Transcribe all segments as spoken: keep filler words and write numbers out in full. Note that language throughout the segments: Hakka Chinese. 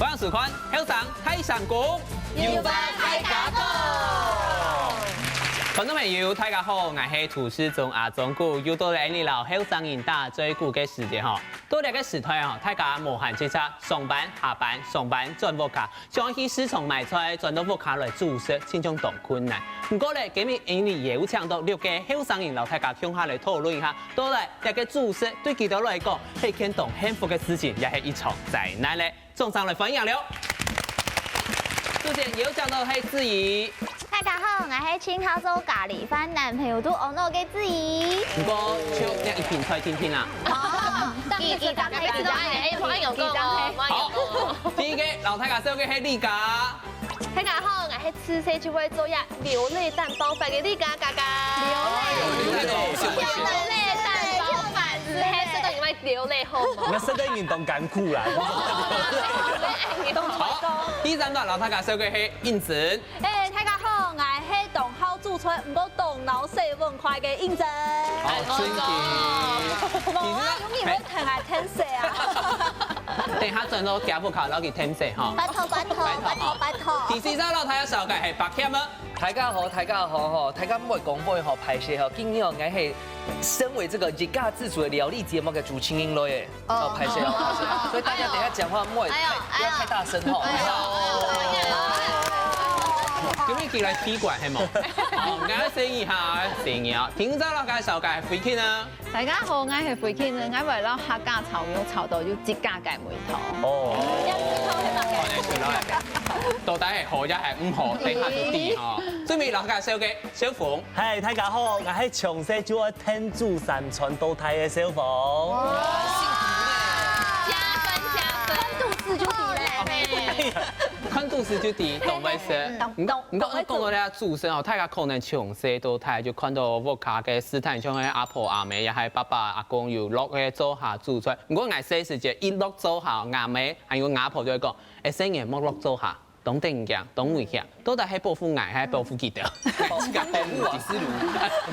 歡迎收看《後生大聲公》，有話大家講。觀眾朋友，大家好，𠊎係主持人阿忠哥，又到了𠊎俚摎後生人打嘴鼓个時間吼。到這個時代吼，大家無閒直掣上班、下班、上班轉屋下，想愛去市場買菜，轉到屋下來煮食，親像當困難。毋過咧，今日𠊎俚也有請到六個後生人摎大家共下來討論一下，到底這個煮食對佢兜來講係一件當幸福个事情，也係一場災難咧？ 掌聲來歡迎了。首先邀請到係子怡。大家好，𠊎係盡好做咖哩飯，男朋友都阿𧩣个子怡。毋過，就這一瓶菜定定啊。哦，佢佢長大佢長大，哎，莫恁樣講哦，莫恁樣講哦。好，第一個，摎大家紹介係麗佳。大家好，𠊎係自細就會做這流淚蛋包飯个麗佳佳佳。流淚。流淚蛋包飯，係食到因為流淚好無？該食到人當艱苦啦。好，第三個，摎大家紹介係應真。哎，大家好，𠊎係當好煮菜，毋過當惱洗碗筷个應真。好，正經。無啊，有人會疼愛疼惜啊。等下轉到家務課，摎佢添水哈。拜託拜託拜託拜託。第四隻摎大家紹介係柏謙啊。大家好，大家好吼，大家毋好講話吼，歹勢吼，今日哦，𠊎係身為這個一家之煮的料理節目的主持人來耶。哦，歹勢哦，歹勢。所以大家等一下講話莫太，哎呦，不要太大聲吼。哎呦，哎呦，哎呦。今日佢來踢館係無？好，𠊎先一下，先一下。今朝摎大家紹介係慧卿啊。 大家好，𠊎係慧卿，𠊎會摎客家炒肉炒到有自家个味道。哦。到底係好也係毋好，等下就知吼。最尾摎大家紹介小鳳。嗨，大家好，𠊎係從細就愛𢯭煮三餐到大个小鳳。加分加分，看肚屎就知咧。看肚屎就知，當會食。嗯，當，當，毋過，毋過講到這煮食哦，大家可能從細到大就看到屋下个食壇，像係阿婆阿姆，也係爸爸阿公有落去灶下煮菜。毋過𠊎細時節一落灶下，吾姆還有吾婆就會講：「哎，細人莫落灶下，當得人驚，當危險。」到底係保護𠊎，還係保護佢兜？自家保護瓦斯爐。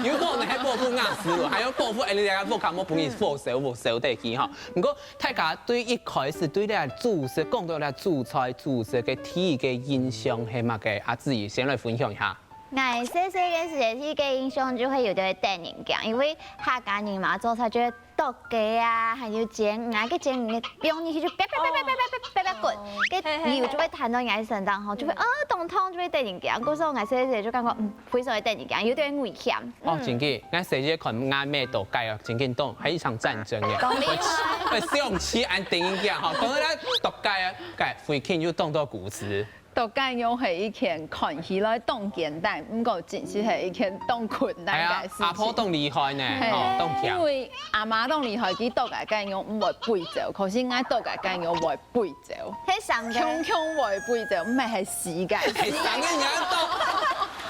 有可能係保護瓦斯爐，還有保護哎，你个屋下莫分佢火燒，火燒得去吼。毋過 大家對一開始對這煮食，講到這煮菜煮食个第一個印象係麼个？阿子怡先來分享一下。𠊎細細个時節，第一個印象就會有點得人驚，因為客家人嘛，做菜就會剁雞啊，還有煎魚啊，該煎魚放入去就啪啪啪啪啪啪啪啪啪滾，該油就會彈到𠊎身上吼，就會呃，當燙，就會得人驚。故所𠊎細細就感覺，嗯， 非常个得人驚，有點危險。哦，嗯。正經，𠊎細時看𠊎姆剁雞啊，正經當，還一場戰爭耶。當然。會，會相持恁得人驚吼，講到剁雞啊，該慧卿又當多故事。剁雞肉係一件看起來當簡單，毋過真實係一件當困難个事情。哎呀，阿婆當厲害呢，嘿，吼，當強。因為阿媽當厲害，佢剁个雞肉毋會飛走，可是𠊎剁个雞肉會飛走。 係生个。強強會飛走，毋係，係死个。係生个，你還剁？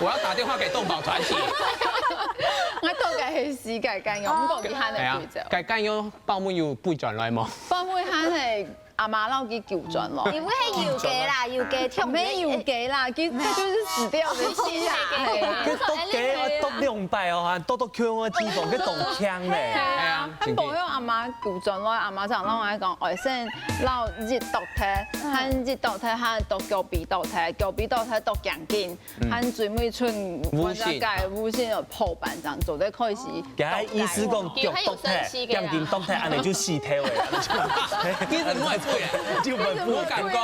我要打電話給動保團體。𠊎剁个係死个雞肉，毋過佢還會飛走。哎呀，該雞肉包尾有飛轉來無？包尾還係阿媽摎佢救轉來。因為係有雞啦，有雞，毋係有雞啦，佢，佢就是死掉的雞啦。嘿啊。佢剁雞愛剁兩擺哦，還剁到強个地方，佢當強呢。係啊，哎呀，還無有阿媽救轉來，阿媽常摎𠊎講，愛先 摎一剁忒，還一剁忒，還剁腳髀剁忒，腳髀剁忒剁頸筋，還最尾賰五星。換隻雞五星个破半張，做得開始。佢个意思講腳剁忒，頸筋剁忒，恁呢就死忒个。其實毋會飛，就毋會飛。無感覺，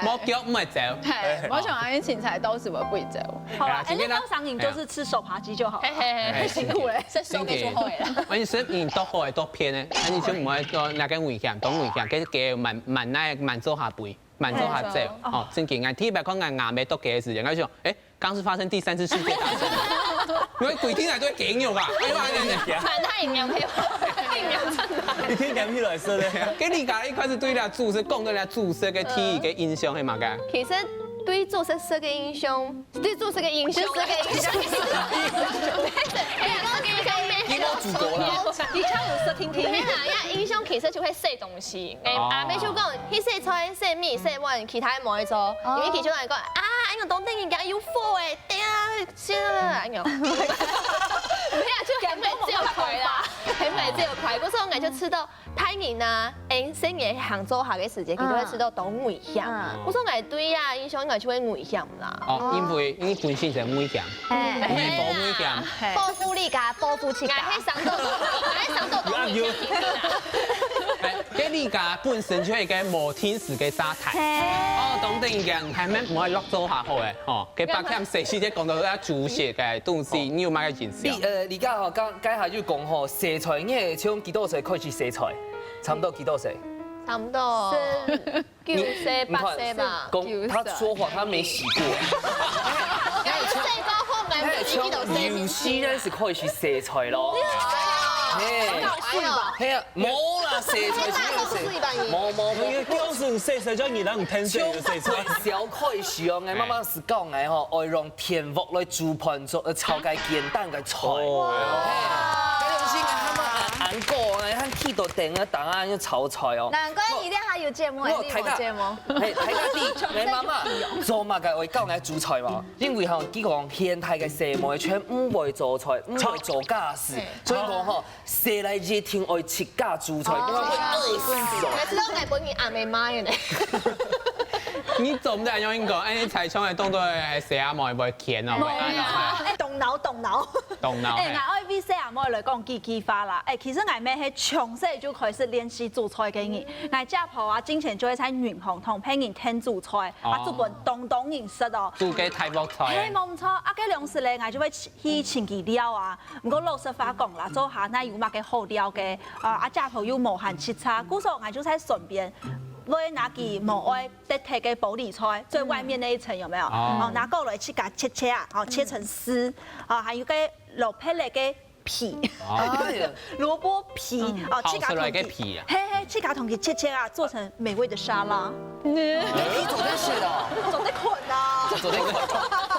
無腳毋會走。嘿，無像恁樣青菜都係會飛走。好啊，哎，那當上癮就是吃手扒雞就好了。嘿嘿嘿，辛苦了。這手給做好了。而且食物剁好个剁片呢，恁呢就毋會說那個危險，當危險，該个慢慢來慢做下飛。 慢做下走。哦，正經，𠊎第一擺看𠊎阿姆剁雞个時間，𠊎想，哎，剛是發生第三次世界大戰，因為規定來都係雞肉啊，哎呀，恁呢。反正營養配合，營養餐。一天減起來食的。該你家一開始對這煮食，講到這煮食个第一個印象係麼个？其實對煮食食个印象，對煮食个印象，食个印象，哎呀，食个印象，你有煮過啦？以前有食聽聽。係啦，呀，印象其實就係細東西。 哎，哦。阿姆就講，去洗菜、洗米、洗碗，其他無愛做。哦。因為佢就來講，啊，哎喲，當得人驚有火哎，等下先啊，哎喲。哎呀，就還沒這塊啦，還沒這塊，故所𠊎就試著大人啊，嗯，細人行灶下个時節，佢就會試著當危險。嗯。故所𠊎對啊，印象應該就會危險啦。哦，因為，因為本身就危險，哎。你無危險。保護你家，保護自家。𠊎係想到，𠊎係想到當危險。哎，該你家本身就係一個無定時个沙灘。嘿。哦，當然个，還沒，毋好落灶下好誒，吼。 該百強細細个講到該煮食个東西，你有麼个印象？你，呃，你剛好剛，剛才就講吼，洗菜，你係從幾多歲開始洗菜？差不多幾多歲？差不多九歲、八歲吧。講他說謊，他沒洗過。哎，細个後來，有些人是開始洗菜咯。嘿，哎呀，無啦，洗菜真个是，無無無。因為叫是洗菜，叫你人天生就洗菜。小開始哦，𠊎媽媽 係教𠊎吼，愛用電鑊來煮飯做，呃，炒个簡單个菜。哦。嘿，該東西𠊎還吂恁，恁過，𠊎還去到等啊，等啊，要炒菜哦。難怪你這下有節目，我，你無節目。嘿，大家知，𠊎媽媽做麼个會教𠊎煮菜嘛？因為吼，佢講現代个細妹全毋會做菜，毋會做家事，所以講吼， 細倈一定愛自家煮菜，不然會餓死哦。還係愛分你阿姆罵个呢。你做毋得恁樣講，哎，你菜場个動作係細阿妹會牽哦，會按哦。哎，動腦，動腦。動腦，哎，嘿。𠊎愛為細阿妹來講幾句話啦。哎，其實𠊎乜係從細就開始練習煮菜个人。𠊎姐婆啊，之前就會在廚房同別人練煮菜，啊，哦。煮分當多人食哦。煮个大鑊菜。嘿，無錯。啊，該量時咧，𠊎就會去，去尋佢尞啊。 毋過老實話講啦，灶下哪有麼个好尞个，啊，啊，姐婆又無閒洎杈，故所𠊎就在身邊，會拿佢無愛忒忒个玻璃菜，最外面那一層有沒有？哦。哦，拿過來自家切切啊，哦，切成絲，啊，還有个蘿蔔个皮，哎呀。蘿蔔皮，哦，自家同佢，刨出來个皮啊。嘿嘿，自家同佢切切啊，做成美味的沙拉。你做得食哦？做得睏啊。做得睏。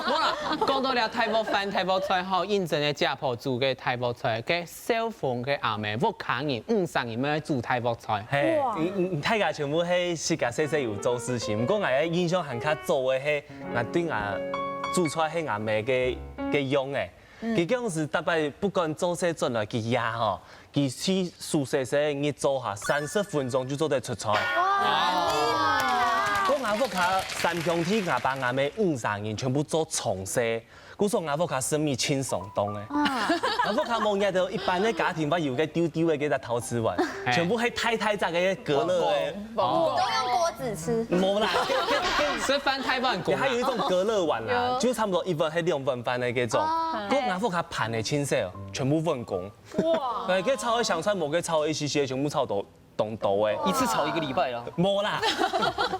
無啦，講到這大鑊飯、大鑊菜吼，認真个姐婆煮个大鑊菜，該 小鳳个阿姆，屋下人五十人乜煮大鑊菜。嘿，哇。你，你，你大家全部係自家細細有做事情，毋過𠊎个印象還較早个係，𠊎對𠊎煮菜係𠊎姆个，个樣誒。嗯。佢講係逐擺不管做事轉來佢爺吼，佢去手洗洗，一灶下三十分鐘就做得出菜。哇，很厲害啊！講𠊎屋下三兄弟，𠊎爸𠊎姆五十人全部做從事。 故所𠊎屋下生意盡鬆動誒。啊。𠊎屋下無你兜一般个家庭會有个丟丟个該隻陶瓷碗，嘿。全部係大大隻个隔熱个。哦。都用鍋子吃。無啦，跟，跟，跟，食飯大碗公啊。還有一種隔熱碗啦，有。就差不多一碗還兩碗飯个該種。哦。不過𠊎屋下盤个盡少，全部碗公。哇。對，該炒个香菜無，該炒个一息息，全部炒到 當多誒。一次炒一個禮拜啊？無啦，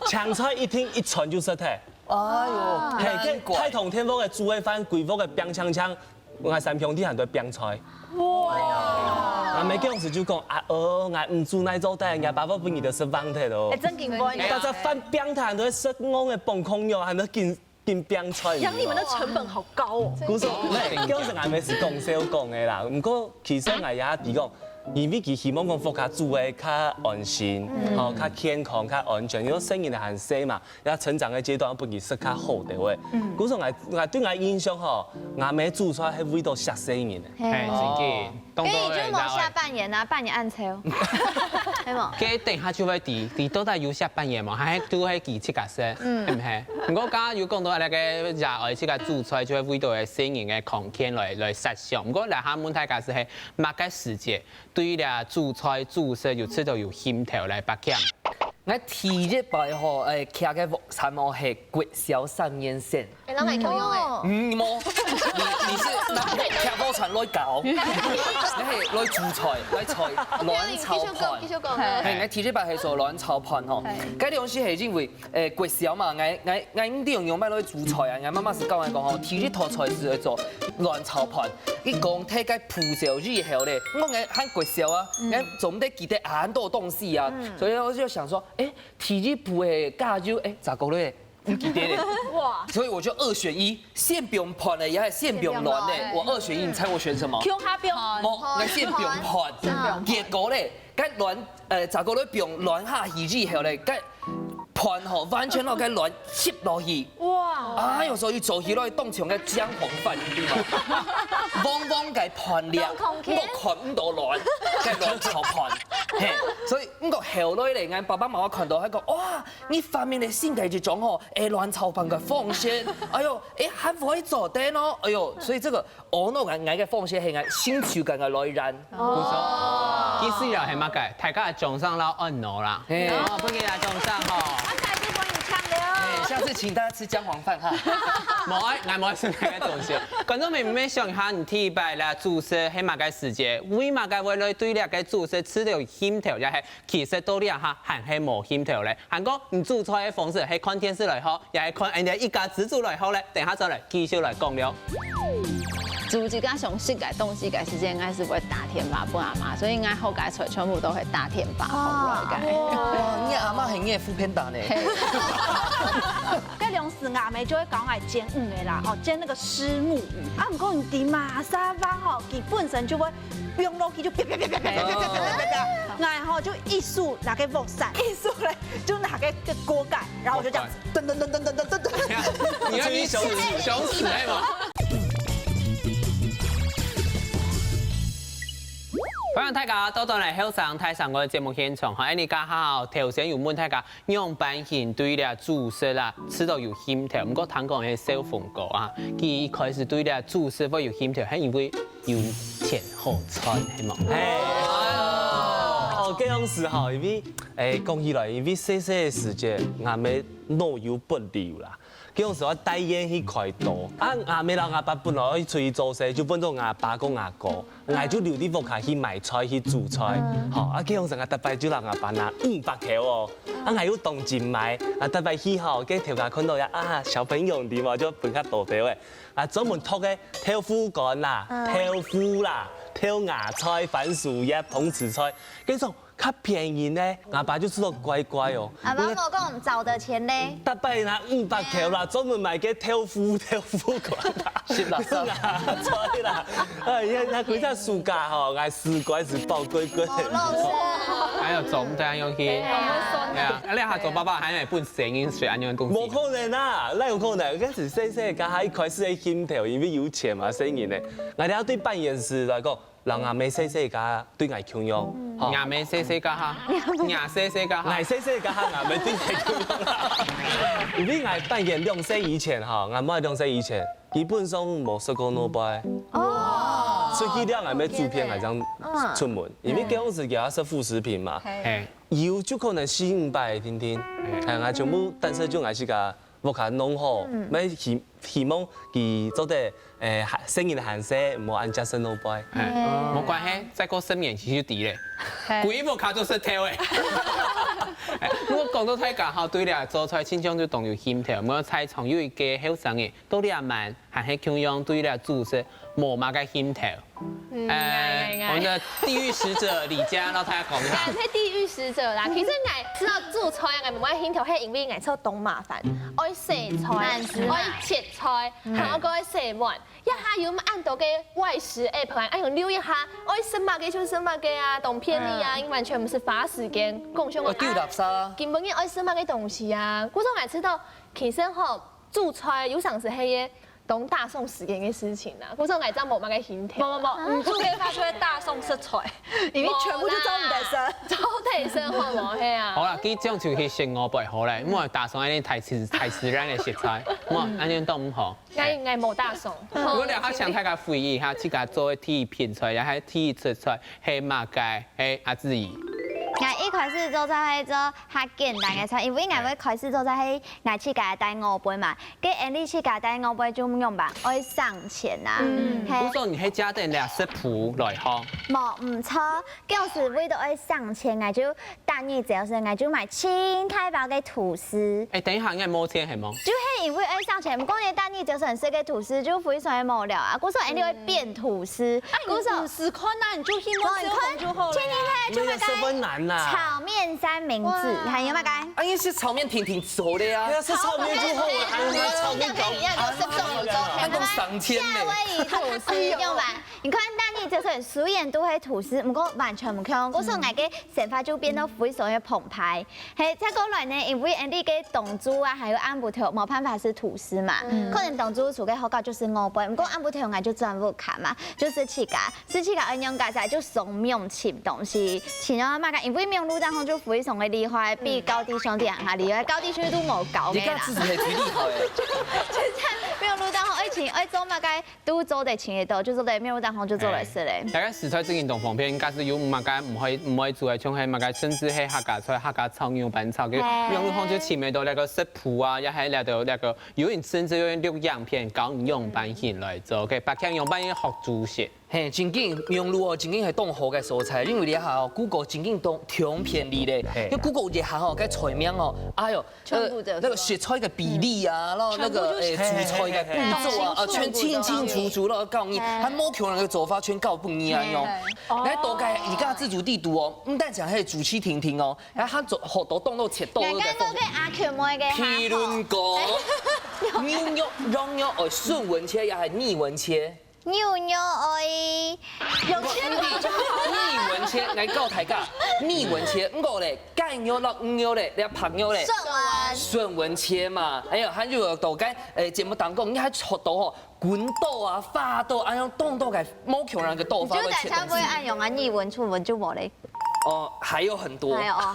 青菜一定一餐就食忒。哎喲，嘿，難怪。該大同電鍋个煮个飯，規屋个拚淨淨，𠊎三兄弟還在拚菜。哇！𠊎姆該時就講：「啊，哦，𠊎毋煮哪做得，𠊎爸爸分你兜食光忒咯。」哎，正經會呢。大家飯拚忒，還在食光个崩空喲，還在緊 緊拚菜。養你們的成本好高哦。故所，嘿，就是𠊎姆係講笑講个啦。毋過其實𠊎也知講，因為佢希望講屋下煮个較安心，嗯。吼，較健康、較安全，因為細人還細嘛，也成長个階段，分佢食較好个話。嗯。故所𠊎，𠊎對𠊎印象吼，𠊎姆煮菜係為到惜細人个。嘿，真个。哦。 當多个，所以就無寫半年啊，半年恁久，係無？該等下就會知，知到底有寫半年無，還係都係佢自家食，嗯。係毋係？毋過剛剛有講到那個爺哀自家煮菜，就會為到个細人个康健來，來設想。毋過來下問大家係，係麼个時節對這煮菜煮食有試著有興頭來發現？ 𠊎第一擺吼，誒，徛个鑊山哦，係國小三年生。誒，人來共樣誒。嗯，無，你，你是拿徛鑊山來搞，你係來煮菜，來炒卵炒飯。繼續講，繼續講。嘿，𠊎第一擺係做卵炒飯吼。嘿。該東西係因為，誒，國小嘛，𠊎，𠊎，𠊎毋知用麼个來煮菜啊，𠊎媽媽係教𠊎講吼，第一道菜係愛做卵炒飯。佢講忒个步驟以後咧，𠊎，𠊎還國小啊，𠊎做毋得記得恁多東西啊，所以我就想說，誒， 第一步个加油，誒，咋講咧？毋記得咧。哇！所以我就二選一，先放飯咧，也係先放卵咧。先放卵。我二選一，你猜我選什麼？共下放。無，𠊎先放飯。先放飯。結果咧，該卵，呃，咋講咧？放卵下去以後咧，該飯吼，完全摎該卵吸落去。哇！哎喲，所以做起來當像个薑黃飯，你知無？黃黃个飯粒，攏空氣。我看毋到卵，該卵炒飯。嘿，所以毋過後來咧，𠊎爸爸媽媽看到，還講：「哇，你發明了新个一種吼，誒，卵炒飯个方式。哎喲，誒，還會做得哦。」哎喲，所以這個 哦，該𠊎个方式係𠊎興趣个來源。哦。其實啊，係麼个？大家掌聲摎按鈕啦。嘿。哦，分佢來掌聲吼。我下次幫你搶了。哎，下次請大家吃薑黃飯哈。無愛，𠊎無愛食該个東西。觀眾朋友們想一下，你第一擺來煮食係麼个時節？為麼个會來對這个煮食試著有興頭，也係 其實到這下還係無興頭咧。還過你煮菜个方式係看電視來學，也係看人家一家之煮來學咧？等下再來繼續來講了。煮自家想食个東西个時間，𠊎係會打電話分阿媽，所以𠊎學个菜全部都係打電話學來个。哇，你阿媽係你个foodpanda呢。該量時阿姆就會教𠊎煎魚个啦，哦，煎那個虱目魚。啊，毋過你知嘛，沙發吼，佢本身就會放落去就啪啪啪啪啪啪啪啪啪啪啪，𠊎吼就一手拿个鑊鏟，一手咧就拿个个鍋蓋，然後我就這樣子，噔噔噔噔噔噔噔噔。你要你想死想死係無？歡迎大家倒轉來後生大聲公个節目現場，哈！哎，你好，頭先有問大家仰般形對這煮食啊，試著有興頭，毋過聽講係少峰哥啊，佢一開始對這煮食會有興頭，係因為 有錢好賺，係無？嘿，哦，該樣時吼，因為，誒，講起來，因為細細个時節，𠊎姆腦有不離啦，該樣時愛帶𠊎去開刀，啊，𠊎姆摎𠊎爸本來愛出去做事，就分做𠊎爸摎𠊎哥，𠊎就留在屋下去買菜去煮菜，吼，啊，該樣時𠊎逐擺就摎𠊎爸拿五百箍哦，啊，𠊎又當真買，啊，逐擺去吼，該頭家看到呀，啊，小朋友你嘛就分較多兜誒。 啊，專門剁个豆腐乾啦、豆腐啦、豆芽菜、番薯葉、通子菜，該種較便宜呢，𠊎爸就試著乖乖哦。阿爸無講找得錢咧。逐擺拿五百箍啦，專門買个豆腐、豆腐乾啦、食垃圾。芽菜啦，哎呀，那歸隻暑假吼，𠊎食乖食飽乖乖。還有種這樣用去，對啊，啊，你還做爸爸還會分細人食恁樣東西。無可能啊，哪有可能？該時細細个下一開始个興頭，因為有錢嘛，細人呢。𠊎兜對扮演時來講，人阿姆細細个對𠊎共樣，吼。阿姆細細个哈，阿細細个哈。𠊎細細个哈，阿姆對𠊎共樣。因為𠊎扮演兩歲以前哈，𠊎妹兩歲以前，基本上無食過腦包。哦。出去了，𠊎妹煮片，𠊎正出門，因為該樣時佢也食副食品嘛。嘿。 有就可能四五百定定，哎，𠊎全部單色就𠊎自家屋下弄好，乜希希望佢做得，誒，細人還細，毋好恁食食腦包。哎，無關係，再過十年佢就知咧。歸屋下就食透誒。哎，毋過講到大家吼，對這做菜親像就當有興頭，毋過在場有一個後生人，到這滿 還係共樣對這煮食無麼个興頭。嗯，呃，𠊎，𠊎。我們的地獄使者李佳摎大家講一下。𠊎係地獄使者啦，其實𠊎知道煮菜啊，𠊎無麼个興頭，係因為𠊎做當麻煩，愛洗菜，慢食啊。愛切菜，嗯。還有愛洗碗。這下有恁多个外食app啊，愛用留意下，愛食麼个就食麼个啊，當便利啊，嗯。完全毋使花時間，共享个。愛丟垃圾啊。今晡日愛食麼个東西啊？故所𠊎知道，其實吼，煮菜有常時係个 當打爽時間个事情啊，故所𠊎正無麼个興頭。無無無，毋做个話就會打爽食菜，因為全部就做毋得食。做得食好無？係啊。好啦，佢這樣就去食外背好咧，毋好打爽恁樣大自大自然个食材，毋好恁樣都毋好。𠊎𠊎無打爽。如果你還想大家回憶一下，自家做个第一品菜，也係第一出菜，係麼个？係阿志怡。𠊎一開始做就係做較簡單个菜，因為𠊎會開始做就係𠊎自家帶外背嘛。 該恁樣自家帶外背就毋用吧，愛省錢啊。嗯。嘿。故所你係借等這食譜來學？無，毋著，該時為著愛省錢，𠊎就逐日朝晨，𠊎就買盡大包个吐司。哎，等一下，你還無錢係無？就係因為愛省錢，毋過呢，逐日朝晨食个吐司就非常个無聊啊，故所恁樣會變吐司，哎，故所你試看啊，你就去問小紅就好了呀。無，你看，天天在那邊就那個十分難啦。炒麵三明治，哇。還有那個啊，因為食炒麵定定做个啊。哎呀，食炒麵就好啊，還有炒麵搞，一樣就食炒麵做。還講上天呢。夏威夷吐司用吧。你看，但你這雖然都係吐司，毋過完全毋共。我說𠊎个想法就變到非常个澎湃。嘿，再過來呢，因為𠊎俚个當晝啊，還有暗晡頭，無辦法食吐司嘛。可能當晝除个學校就食外背，毋過暗晡頭𠊎就轉屋下嘛，就食自家。 食自家恁樣个就上網尋東西，尋到麼个，因為網路當中就非常个厲害，比到底上帝還較厲害，到底上帝都無夠个啦。你看自己係最厲害个。就在網路當中，愛尋愛做麼个都做得尋得到，就做得網路當中就做得食嘞。大家食材正經當方便，假使有麼个毋會毋會煮个，像係麼个，甚至係客家菜、客家炒、牛粄炒，个網路上就尋得到那個食譜啊，也係那個那個，有人甚至有人錄影片教你樣般形來做，OK，白天樣般形學煮食。 嘿，正經網路哦，正經係當好个素材，因為這下哦，Google正經當當便利咧。嘿。因為Google一下哦，該菜名哦，哎喲，全部都有。呃，那個食材个比例啊，然後那個，全部就是，欸，煮菜个步驟啊，嘿，嘿，嘿，呃，全清清楚楚了，告訴你，嘿。還無共樣个做法，全教分你啊，喲。嘿。來，大概你看自助地圖哦，毋單淨係煮起定定哦，還還做好多動作切到那個人家都給阿Q妹个哈。譬如講，牛肉、羊肉，哦，順紋切也係逆紋切。 牛肉愛用切。逆紋切，來教大家，逆紋切，毋過咧，雞肉摎魚肉咧，這白肉咧，順紋。順紋切嘛，哎呀，還有到該，欸，節目當中，你還學到吼，滾刀啊、花刀，哎呀，當多个無共樣个刀法來切東西。就大家會恁樣啊，逆紋、順紋就無咧。哦，還有很多。還有哦。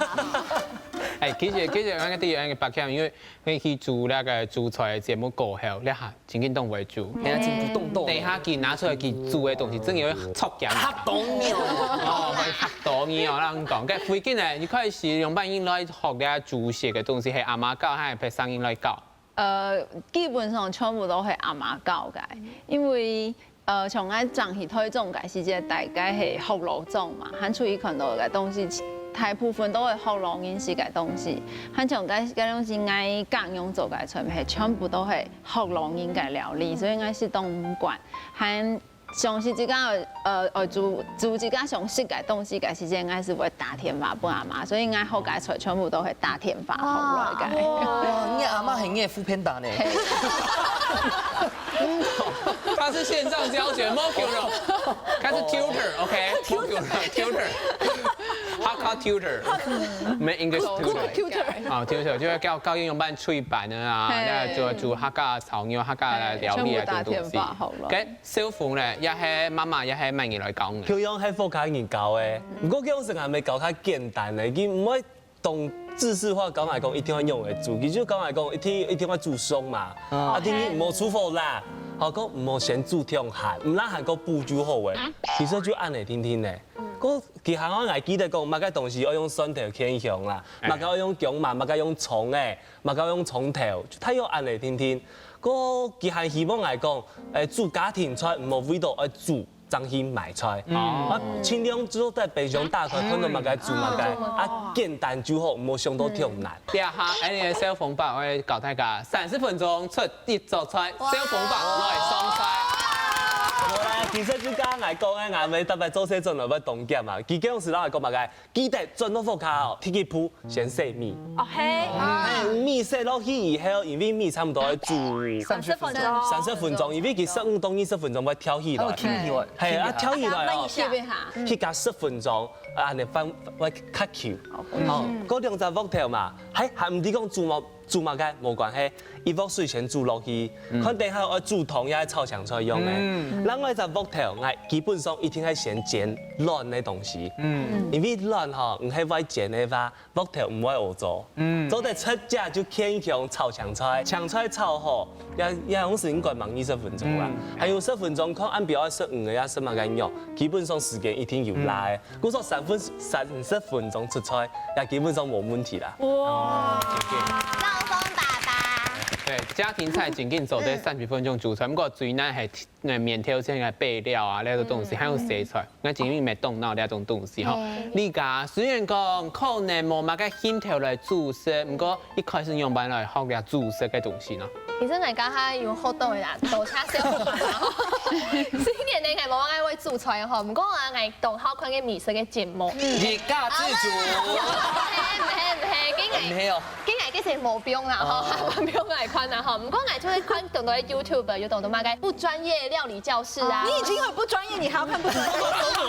哎，其實其實那個第一個白腔，因為 你去煮那個煮菜个節目過後，這下正經當會煮。哎呀，真不動動。等一下佢拿出來佢煮个東西，真有會著驚。嚇到你哦！哦，會嚇到你哦！𠊎講，該最近呢，你開始用半音來學這煮食个東西，係阿媽教，還係別儕人來教？呃，基本上全部都係阿媽教个，因為 呃，像𠊎轉去臺中个時節，大概係學老莊嘛，還出去看到个東西，大部分都係學老人食个東西。還像該該東西，𠊎家娘做个菜，係全部都係學老人个料理，所以𠊎食當毋慣。還像係自家呃呃煮煮自家想食个東西个時節，𠊎係會打電話分阿媽，所以𠊎學个菜全部都係打電話學來个。哇，你阿媽係你个foodpanda呢？ 他是線上教學，無共樣。他是tutor，OK，無共樣，tutor，Hakka tutor，沒English tutor。啊，tutor就係教教你仰般炊粄啊，嘿。該煮煮客家炒肉、客家料理啊，全部打電話學來。這種東西。該小鳳呢，也係媽媽，也係麼人來教你？共樣係屋下人教个，毋過該種係還較簡單个，佢毋會 當知識化，講來講一定愛仰般煮，佢就講來講一定一定愛煮熟嘛。啊。啊，定定毋好煮火啦，好講毋好先煮忒鹹，毋然還過補就好誒。其實就恁仔定定呢。過佢還愛𠊎記得講，麼个東西愛用蒜頭牽香啦，哎。麼个愛用薑嫲，麼个用蔥誒，麼个用蔥頭，就大約恁仔定定。過佢還希望𠊎講，誒，煮家庭菜毋好為著愛煮 正去買菜。嗯。啊，盡量做得冰箱打開，看到麼个煮麼个，嗯。啊，簡單就好，毋好想到忒難。這下，恁仔个小鳳伯會教大家三十分鐘出一桌菜，小鳳伯來上菜。好啦，其實就剛剛𠊎講个，𠊎兜逐擺做事轉來會當遽嘛。佢該種時節𠊎講麼个，記得轉到屋下哦，第一步先洗米。哦，嘿。嘿，米洗落去以後，因為米差毋多愛煮三十分鐘。三十分鐘，因為佢十五到二十分鐘會跳起來。哦，跳起來。 係啊，跳起來哦，慢一下。去加十分鐘，啊，恁仔飯會較Q。哦，過兩隻鑊頭嘛，還還毋知講煮麼煮麼个，無關係，一鑊水先煮落去，看等下愛煮湯也係炒青菜用个。另外一隻鑊頭，𠊎基本上一定係先煎卵个東西，因為卵吼，毋係會煎个話， 鑊頭毋會屙糟，做得直接就牽香炒青菜，青菜炒好，也也用時應該吂二十分鐘啦。還有十分鐘，看暗晡愛食魚仔也食麼个肉，基本上時間一定有罅个。故所三分三十分鐘出菜，也基本上無問題啦。哇，老公爸爸。對，家庭菜正經做得三十分鐘煮出來，毋過最難係 該麵條、像該備料啊，該兜東西，還有洗菜。𠊎正經麥當勞該種東西吼。你家雖然講可能無麼个興頭來煮食，毋過一開始仰般來學這煮食个東西呢？其實𠊎家下有學到个啦，多謝小鳳伯啦吼。雖然呢，𠊎無麼个會煮菜吼，毋過啊，𠊎當好看个美食个節目。一家之煮。毋係毋係毋係，毋係哦。跟𠊎个係無放啦吼，無放來看啦吼。毋過𠊎就會看當多个 YouTube，有當多麼个不專業料理教室啊。你已經很不專業，你還要看不專業？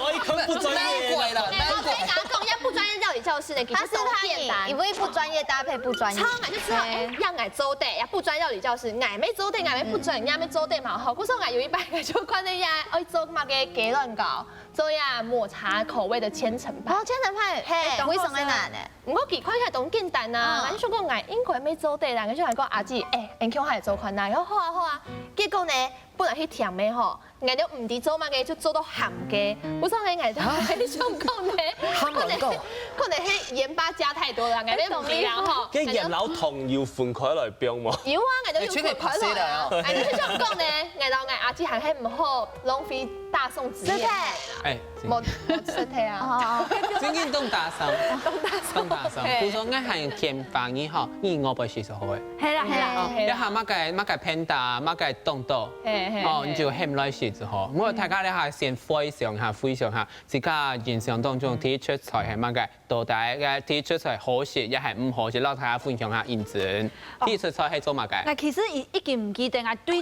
我一看不專業。難怪啦，哎，我跟你講，人家不專業料理教室呢，其實都簡單。因為不專業搭配不專業。超難，就知道哎，讓𠊎做得，也不專業料理教室，𠊎沒做得，𠊎沒不專業，也沒做得嘛吼。故所𠊎有一擺就看到呀，愛做麼个雞卵糕，做呀抹茶口味的千層派。哦，千層派，嘿非常个難呢。毋過佢看起來當簡單啊，嗯𠊎就想講𠊎應該沒做得啦，𠊎就喊講阿姊，哎，𠊎共下來做看啦，然後好啊好啊，結果呢，本來去甜个吼，𠊎都毋知做麼个，就做到鹹个，故所呢，𠊎就想講呢，鹹卵糕。可能係鹽巴加太多了，𠊎都毋知啦吼。該鹽摎糖有分開來放無？有啊，𠊎都有分開來啊，哎，就想講呢，𠊎摎𠊎阿姊還係毋好浪費大眾資源。哎，無無食忒啊。哦，最近當打賞，當打賞，當打賞。比如說，𠊎還有添飯你吼，你我不會食好个。係啦係啦。哦，一下麼个麼个panda，麼个凍凍，嘿嘿哦，嘿你就喊來食之後，我大家咧下先回想下，回想下，自家印象當中第一出菜係麼个？到底个第一出菜好食也係毋好食？摎大家分享下印象。第一出菜係做麼个？那其實已已經毋記得啊，對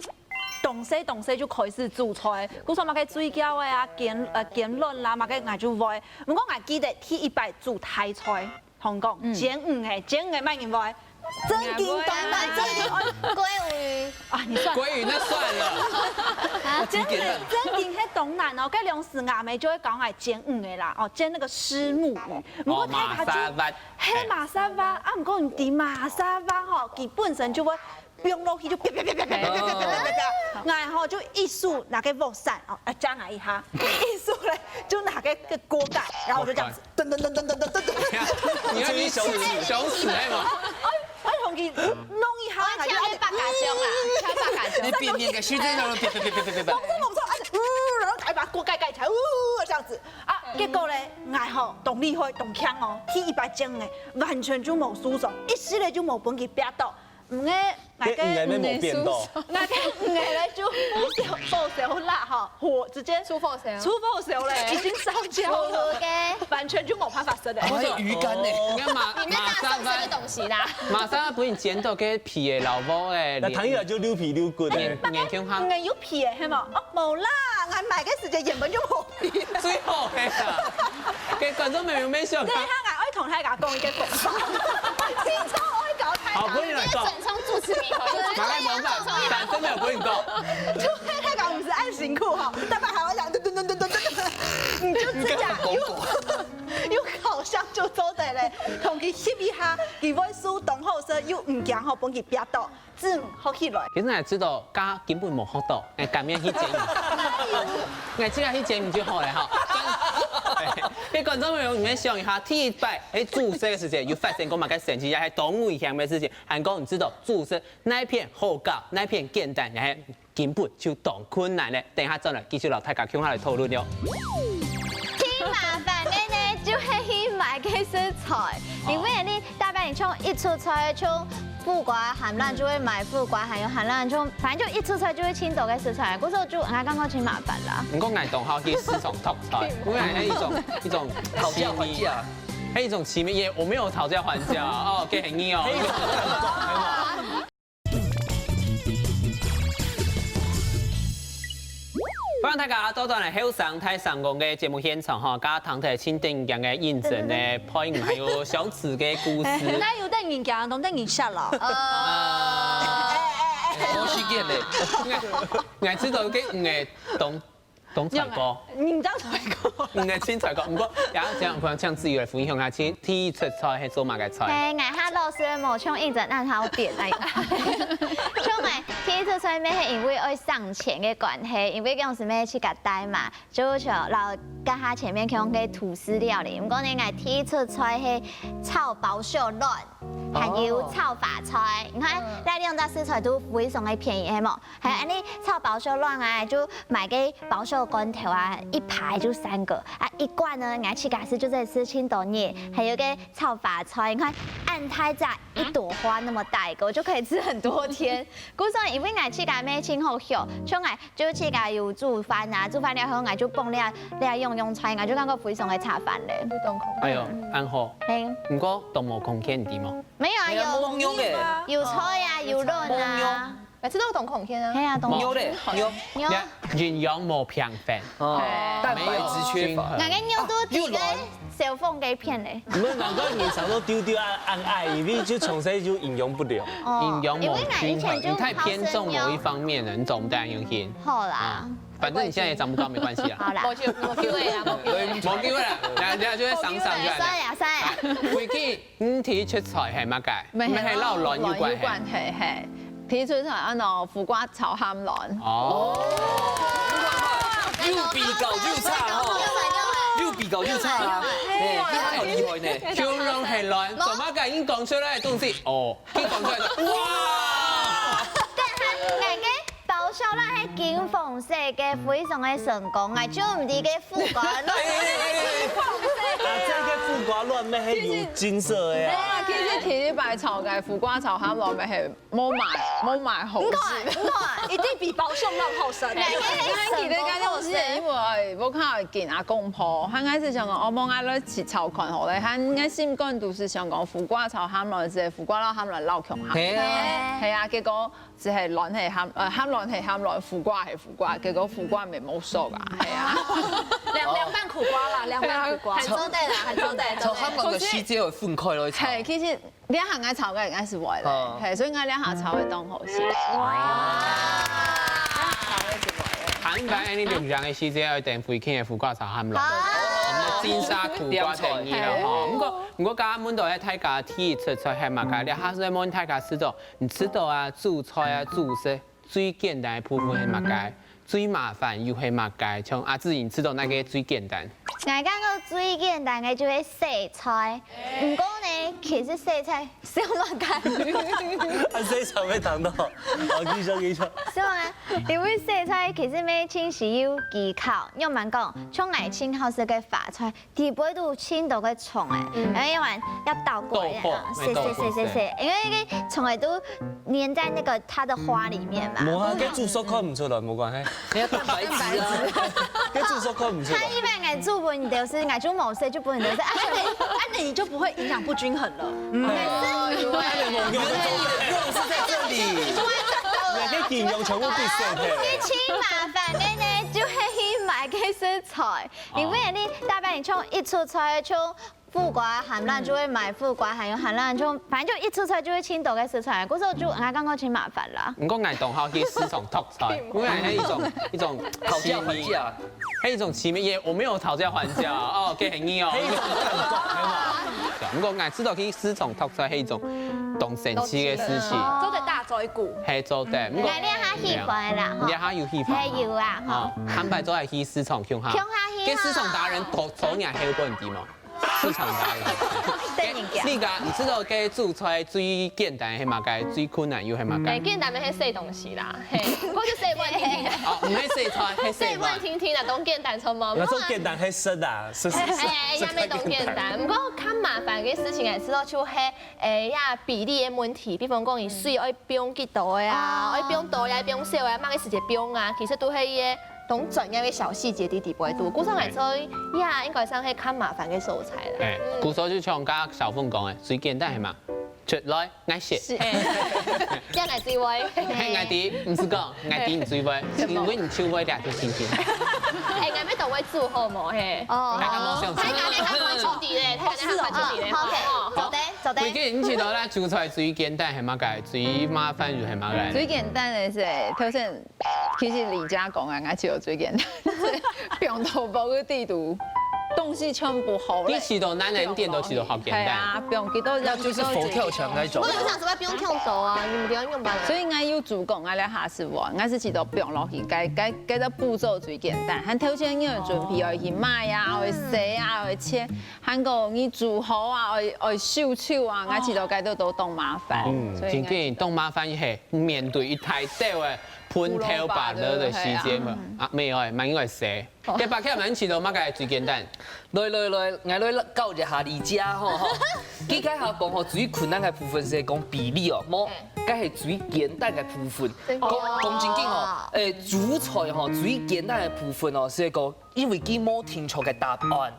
當細當細就開始煮菜，故所麼个水餃个啊，煎呃煎卵啦，麼个𠊎就會。毋過𠊎記得第一擺煮大菜，同講煎魚个，煎魚个麼人會？正經當難，正經愛鮭魚，啊，你算。鮭魚那算了。真的，真的係當難哦。該量時阿姆就會教𠊎煎魚个啦，哦，煎那個虱目魚。毋過大家就哦，馬沙灣。係馬沙灣啊，毋過你知馬沙灣吼，佢本身就會放落去就啪啪啪啪啪啪啪啪啪啪啪啪。𠊎吼就一手拿個鑊鏟哦，啊，加拿一下，一手咧就拿個個鍋蓋，然後我就這樣子噔噔噔噔噔噔噔噔。你要你想死想死係嗎？哎，同佢弄一下，我敲八嘎鐘啦，敲八嘎鐘。你扁扁个，徐真的扁扁扁扁扁扁猛。冲猛冲，哎，呜，然後趕緊把鍋蓋蓋起來，呜，這樣子啊。結果咧，𠊎吼，當厲害，當強哦，第一擺煎个，完全就無受傷，一息咧就無分佢煏到。毋過，𠊎个該你還沒無變到。𠊎个魚个咧就不燒不燒啦哈，火直接出貨誰啊？出火燒咧，已經燒焦了，完全就無辦法食了。我有魚乾呢。你看馬裡面大馬沙灣眾吃的，東西啦。馬沙灣不是你剪到个皮个老母个，那糖一來就溜皮溜滾的。眼眼睛哈。你有皮个係無？哦，無啦，𠊎買个時節原本就無皮。最好个啦。給觀眾朋友們想對，看。他愛同大家講一個廣告，聽說愛搞太好，不然你來講。轉成主持人好了，馬上廣告，但真的有不能講。就大家毋係恁辛苦吼，大家還會講噔噔噔噔噔噔，你就自家又又好像就做得咧，同佢翕一下，佢會手當好勢，又毋驚吼，分佢煏到，真學起來。其實你知道，家根本無學到，哎，甘願去剪。哎，這個去剪就好了哈。哎，給觀眾朋友你們想一下，第一擺，哎，煮食个時節有發生過麼个神奇，也係當危險个事情，還講你知道煮食哪片好搞，哪片簡單，也係根本就當困難呢。等一下轉來繼續摎大家共下來討論喲。最麻煩个呢，就係去買个食材，因為你大半年像一出菜像苦瓜、鹹卵就會買苦瓜，還有鹹卵就反正就一出菜就會盡多个食材，故所就𠊎感覺盡麻煩啦。毋過𠊎當好去市場擇菜，因為係一種一種討價還價。係一種奇妙，也我沒有討價還價哦，給你哦。歡迎大家倒轉來後生大聲公个節目現場吼，今日聽到盡得人驚个印證呢，配音還有小子个故事。哪有得人驚，當得人嚇咯。我是見的。𠊎知道个，嗯，當當帥哥。你當帥哥。嗯，盡帥哥。毋過，也請可能請子瑜來分享下，第第一出菜係做麼个菜？嘿，𠊎哈老師無像一直恁好點哎。像𠊎第一出菜咩係因為愛省錢个關係，因為當時咩去个帶嘛，就像老剛下前面講个土司料理，毋過呢，𠊎第一出菜係炒包小卵，還有炒花菜。你看，這兩隻食材都非常个便宜，係無？ 還有恁呢炒包小卵啊，就買个包小罐頭啊，一排就三個啊，一罐呢，𠊎自家食就係食盡多日，還有个炒花菜，你看恁恁大隻一朵花那麼大一個，我就可以吃很多天。故所因為𠊎自家乜盡好笑，像𠊎就自家有煮飯啊，煮飯了後𠊎就放這這用用菜，𠊎就感覺非常个下飯咧。哎呦，恁好。嘿，毋過都無空間，你知無？沒有啊，哎呀，有冇用个。有菜啊，有卵啊。哎，這都有同孔天啊。嘿啊，懂牛嘞，牛。牛。營養無平衡。哦，蛋白質缺乏。𠊎个牛都底个啊又來小鳳給騙嘞。你們兩個人常都丟丟暗暗愛，因為就從細就營養不良。哦營養某因為𠊎以均衡，前就你太偏重某一好生牛。方面了，你走不得很遠。好啦，反正你現在也長不高，沒關係啊。好啦。無就無機會啊，無機會。無機會啦，人家就會賞賞算看。呀算呀。回去，你第一出菜係麼个？乜係乜係摎卵有關係。係，係。第一出菜安到苦瓜炒鹹卵。哦，又比較又差吼，又比較又差啊！哎，你還有厲害呢。就用係卵，做麼个你講出來个東西，哦，你講出來就哇！但係𠊎个包小卵係金黃色个，非常个成功，𠊎就毋知个苦瓜卵。啊，這個苦瓜卵乜係有金色个啊。啊，其實第一擺炒个苦瓜炒鹹卵乜係無買無買好食。你看，你看，一定比包小卵好食。哪个係成功好食？因為我看見阿公婆，佢硬係想講，哦，無𠊎來去炒看好咧，佢个心肝肚係想講苦瓜炒鹹卵，係苦瓜摎鹹卵撈共下。嘿，係啊，結果就係卵係鹹，呃，鹹卵係鹹卵，苦瓜係苦瓜，結果苦瓜乜無熟啊，係啊。涼涼拌苦瓜啦，涼拌苦瓜。很做得啦，很做得。炒鹹卵个時節會分開來炒。係，其實這下𠊎炒个應該係會咧，哦係，所以𠊎這下炒个當好食。下擺恁樣用樣个時節，愛等回去个苦瓜炒鹹卵。我們的金沙苦瓜等你了哈。不過，不過剛剛問到大家第一出菜係麼个，這下係問大家食到，你食到啊，煮菜啊，煮食最簡單个部分係麼个？最麻煩又係麼个？像阿志，你食到哪個最簡單？ 𠊎感覺最簡單个就係洗菜，毋過呢，其實洗菜少麼个，啊，這場被談到，好，繼續繼續。少麼个，因為洗菜其實乜盡需要技巧，仰般講，像𠊎盡好食个花菜，底背都盡多个蟲欸，然後要倒過來啊，豆蔻洗洗洗洗洗，因為那個蟲欸都黏在那個它的花裡面嘛。無啊，該煮熟看毋出來，無關係。你要蛋白質啊。該煮熟看毋出來。他一般个煮分你都是，𠊎就無洗就分你都是，啊，哎，那你就不會營養不均衡了。原來你的肉是在這裡。那個營養全部被洗掉。你盡麻煩个呢，就係去買个食材，因為你大半夜像一出菜像苦瓜、鹹卵就會買苦瓜，還有鹹卵就反正就一出菜就會盡多个食材，故所就𠊎感覺盡麻煩啦。毋過𠊎當好去市場擇菜，因為係一種一種討價還價。係一種奇妙，也我沒有討價還價哦，OK，很硬哦。毋過𠊎食到去市場擇菜係一種當神奇个事情，做得大嘴骨。係做得。毋過𠊎這下喜歡啦，吼你，還有喜歡？係有啊，吼啊，，安排做下去市場共下。共下去跟市場達人討討你還有問題嗎？市場達人。等人家。你講，你食到个煮菜最簡單係麼个？最困難又係麼个？哎，簡單个係洗東西啦，嘿，我就洗碗定定。哦，毋係洗菜，係洗洗碗碗。定定啦，當簡單，著無？那種簡單還食啊，是是是。哎，也無當簡單。毋過較麻煩个事情，係知道就係，哎呀，比例个問題。比方講，你水愛放幾多个啊？愛放多也愛放少啊？麼个時節放啊？其實都係一個當專業个小細節，在底背肚。故所來說，呀，應該算係較麻煩个所在啦。哎，故所就像剛剛小鳳講个，最簡單係嘛，出來，𠊎食。係，哎，這樣來追我。嘿，𠊎知，毋使講，𠊎知你最會，因為你手會掠就輕輕。哎，𠊎乜當會煮好無嘿？哦，大家無相信大家你看看出題咧，大家你看看出題咧。好，OK，哦做得做得。最近你知道啦，煮菜最簡單係麼个？最麻煩又係麼个？最簡單个係，頭先其實李佳講个，𠊎就有最簡單，放到包个底肚，東西全部好了。你試到難難點都試到好簡單。係啊，放幾多那就是佛跳牆那種我。有想說不用跳手啊，你們不要用吧。所以𠊎有主講，𠊎來下次玩，𠊎係試到放落去，該該該个步驟最簡單。還頭前你有準備，愛去買啊，愛洗啊，愛切，還有你煮好啊，愛愛收手啊，𠊎試到該都都當麻煩。嗯所以真正當麻煩係面對一大兜个噴頭芭樂个時節嘛，啊，無欸，蠻應該洗。該芭樂蠻起頭，麼个最簡單？來來來，𠊎來教一下你姐吼吼。佢該下講吼，最困難个部分係講比例哦，無，該係最簡單个部分。講講正經吼，誒，煮菜吼，最簡單个部分哦，係講因為佢無定著个答案。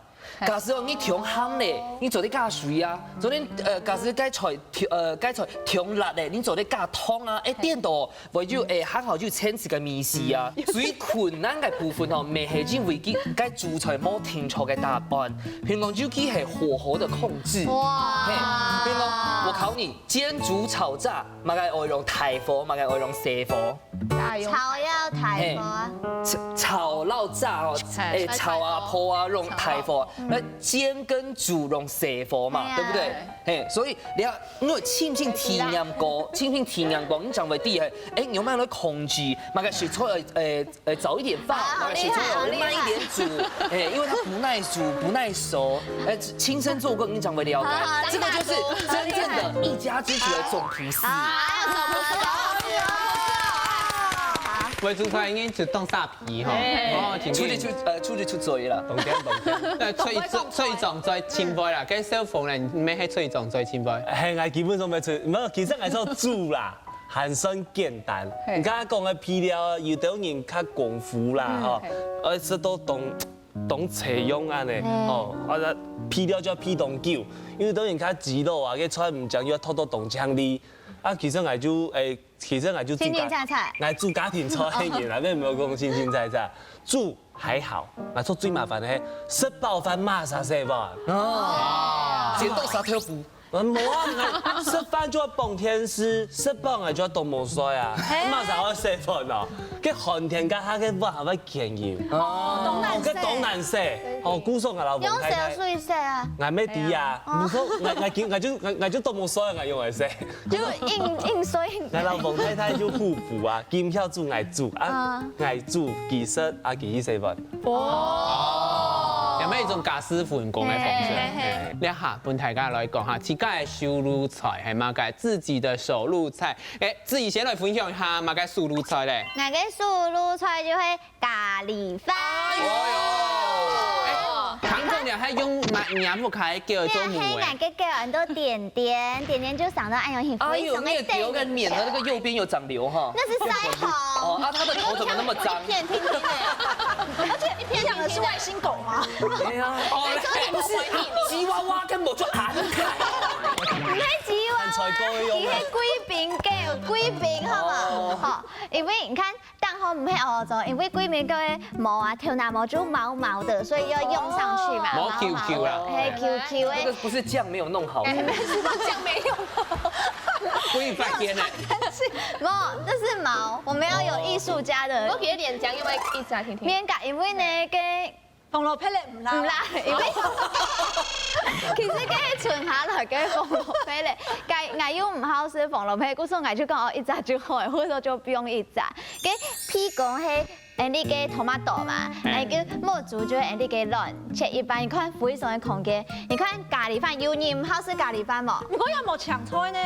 假使哦，你忒鹹咧，你做得加水啊。做得呃，假使該菜忒呃，該菜忒辣咧，你做得加糖啊。誒，顛倒會有誒，還好有層次个味緒啊。最困難个部分吼，乜係因為佢該主菜無定著个答案，平常就佢係火候个控制。哇！嘿，平常我考你，煎、煮、炒、炸，麼个愛用大火，麼个愛用細火？ 炒要大火啊。炒炒摎炸哦，誒，炒啊、烰啊，用大火，該煎跟煮用細火嘛，對不對？嘿，所以你要因為輕輕體驗過，輕輕體驗過，你正會知係，誒，有沒有來控制？麼个時候，誒誒，早一點放，麼个時候慢一點煮，誒，因為它不耐煮、不耐熟，誒，親身做過，你正會了解。這個就是真正的一家之主的總廚師。 喂，煮菜應該就當沙皮吼，哦，出去出呃出去出差啦。懂點懂點。那出去出去種最前輩啦，跟小鳳呢，你們還出去種最前輩。嘿，𠊎基本上無出，無，其實𠊎係煮啦，還算簡單。你剛剛講个配料，有兜人較功夫啦，吼，呃，食到當當齊樣恁呢，吼，啊，配料就要配當久，因為兜人較知道啊，該菜毋講要拖到當靚哩。啊，其實𠊎就誒。 其實𠊎就煮家，清清菜菜。𠊎煮家庭菜个人啦，並無講清清菜菜。煮還好，𠊎做最麻煩个係食飽飯麼儕洗碗。哦，剪刀石頭布。嗯，無啊，𠊎食飯就愛傍電視，食飽𠊎就愛當無睡啊，麼儕愛洗碗哦？該寒天該下个碗還會掔油。哦，當難洗。哦，該當難洗。哦，故所𠊎摎王太太。用洗水洗啊。𠊎乜知啊，故所𠊎𠊎就𠊎𠊎就當無睡，𠊎用來洗。 就硬硬說硬。𠊎摎王太太就互補啊，今朝煮𠊎煮啊，𠊎煮佢食啊，佢去洗碗。哦，有沒有一種家事分工个方式？這下分大家來講哈，自家个手路菜係麼个？自己的手路菜，誒，自己先來分享一下麼个手路菜咧。𠊎个手路菜就係 咖哩飯。哎喲，哎，糖果你還用滿年不開叫做母哎。該係𠊎个狗安到點點，點點就生到恁樣，很哎喲，那個頭跟臉的那個右邊有長瘤哈。那是腮紅。哦，啊，它的頭怎麼那麼髒？一片青青的，而且一片青青的。你養的是外星狗嗎？哎呀，哦，不是，吉娃娃跟我就安開。你係吉娃娃，你係貴賓狗，貴賓好嗎？好，因為你看 當好毋係哦，因為貴賓狗个毛啊，頭那毛就毛毛的，所以要用上去嘛。毛Q Q啦。嘿，Q Q个。那個不是醬沒有弄好。醬沒用。不會發癲欸。不，這是毛，我們要有藝術家的。我給點醬，因為一直聽聽。免講，因為呢，跟 紅蘿蔔仔毋辣。毋辣，因為其實該係存下來个紅蘿蔔仔，𠊎𠊎又毋好食紅蘿蔔，故所𠊎就講哦，一隻就好，或者就不用一隻。該譬講係恁呢个tomato嘛，恁呢个木薯就係恁呢个卵，切一半，你看非常个空間。你看咖哩飯，有人毋好食咖哩飯無？毋過也無青菜呢。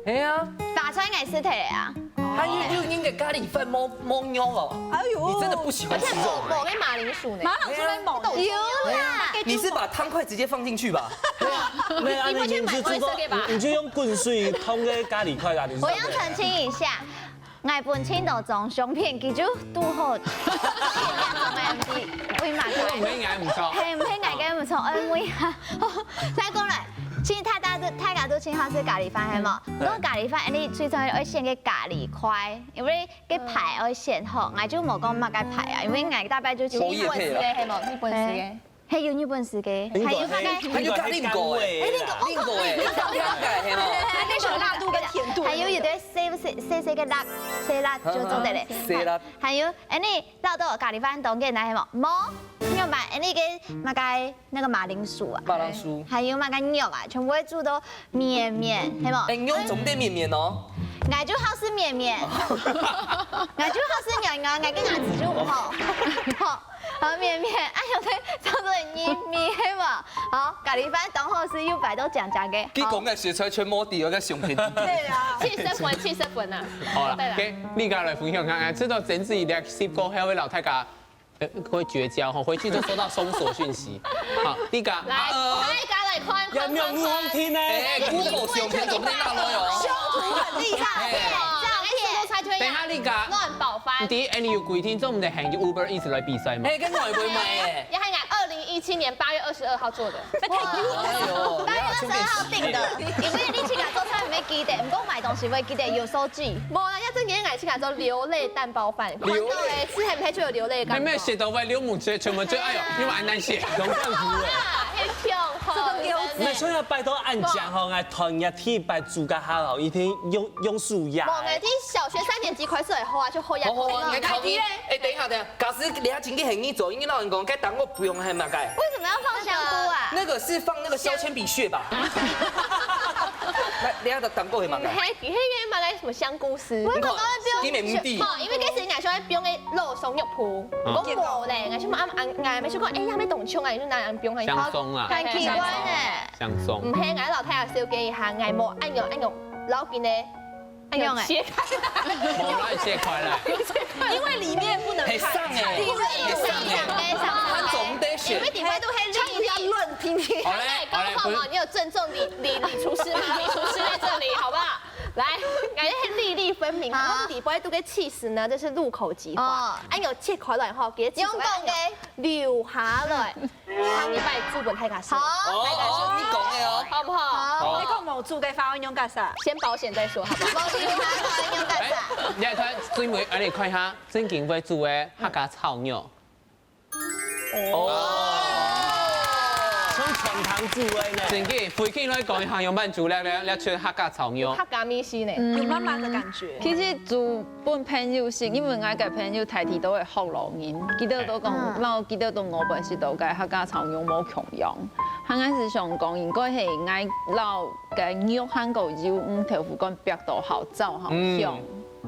係啊，花菜𠊎食忒了啊。 還有有人个咖哩飯無無肉哦。哎喲，你真的不喜歡吃肉。而且無無个馬鈴薯呢。馬鈴薯咧無。有啦。你是把湯塊直接放進去吧？對啊，沒有啊，你你不去買你是做過，外色的吧？你你就用滾水燙个咖哩塊啦，你是。我要澄清一下，𠊎本身都種相片，佢就堵好。喂嘛，這個毋係𠊎毋錯。係毋係𠊎个毋錯？哎，喂啊。再過來，其實大家都大家都盡好食咖哩飯，係無？ 講咖哩飯，恁呢最重要愛選个咖哩塊，因為个牌愛選好，𠊎就無講麼个牌啊，因為𠊎大概就去。有日本式个係無？日本式个。還有日本式个，還有大概。還有咖哩果欸，欸，那個，欸，那個，欸，那個，那個，係無？那個有辣度跟甜度。還有有的細細細細个辣，細辣就做得了。細辣。還有，恁呢，落到咖哩飯當簡單係無？無，你有買恁呢个麼个 那個馬鈴薯啊，馬鈴薯。還有麼个肉啊，全部會煮到綿綿，係無？哎，肉總得綿綿哦。𠊎就好食綿綿，𠊎就好食軟軟，𠊎个牙齒就毋好。好，好，綿綿，哎喲，對，差不多一米，係無？好，咖哩飯當好食，又擺到靚靚个。佢講个食材全無底，有个相片。對啊。七十分，七十分啊。好了，對啦。OK，你家來分享看看，這道真是一粒吸過後會老太家，呃，會絕交吼，回去就收到封鎖訊息。好，你家，來，啊，呃，大家來看，看，看，看。有沒有聽呢？哎，Google相片總在那咯喲。修圖很厲害，哎。照片。等一下你家，亂包飯。你第一，哎，你有規定做毋得喊Uber Eats來比賽嗎？哎，跟外國買哎。也還敢二零一七年八月二十二號做的。哎呦，八月二十二號訂的，因為你自家做菜毋會記得，毋過買東西會記得，有收據。無啦，要正經愛自家做流淚蛋包飯，看到哎，吃很久就有流淚的感覺。妹妹寫到會流目汁，全部就哎呦，你們還難寫。有這樣子的。哇，很強吼，這個優質。那所以要拜託恁講吼，來團結起來煮个好，一定用用手壓。無，哎，聽小學三年級開始會好啊，就好呀。好好好，你考你，哎，等一下，等一下，假使你要真正很你做，因為老人講，該當我不用還嘛該。為什麼要放香菇啊？那個是放那個削鉛筆屑吧？那你要當過很嘛該？還還有嘛該什麼香菇絲？你看，你沒目的。哦，因為該時𠊎想愛放个老松肉脯，嗯。我無咧，𠊎想問，啊，啊，𠊎想講，哎，還沒懂秋啊，你就拿來放。香鬆啊。很奇怪呢。香鬆。毋係，𠊎老太太小姐一下，𠊎無恁樣恁樣，老緊呢。 哎呦，切開。無來切開來。因為裡面不能看。很上哎，裡面有很上哎。非常非常，他總得選。因為底背都黑粒粒。要亂聽聽。好嘞，好嘞，剛好嘛，不是。你有正中李李李廚師嗎？李廚師在這裡，好不好？來，感覺粒粒分明。好。然後底背都个起司呢，這是入口即化。哦。哎呦，切開來吼，給起司用講个。留下來。 下禮拜煮分大家食。好。哦，哦，你講个哦。好不好？好。你講無煮个話，愛仰結煞？先保險再說，好不好？無煮个話，愛仰結煞？哎，你來看，最尾，哎，你看一下，正經會煮个客家炒肉。哦。像傳統煮个呢。正經，回去來講一下，仰般煮了，了，了，出客家炒肉。客家味緒呢。有媽媽的感覺。其實煮 分朋友食，因為𠊎个朋友大體都係學老人，佢兜都講，嗯。摎佢兜都學本食到个客家炒肉無共樣。還係想講，應該係𠊎摎个肉還過油，嗯，豆腐乾煏到好燥好香。嗯。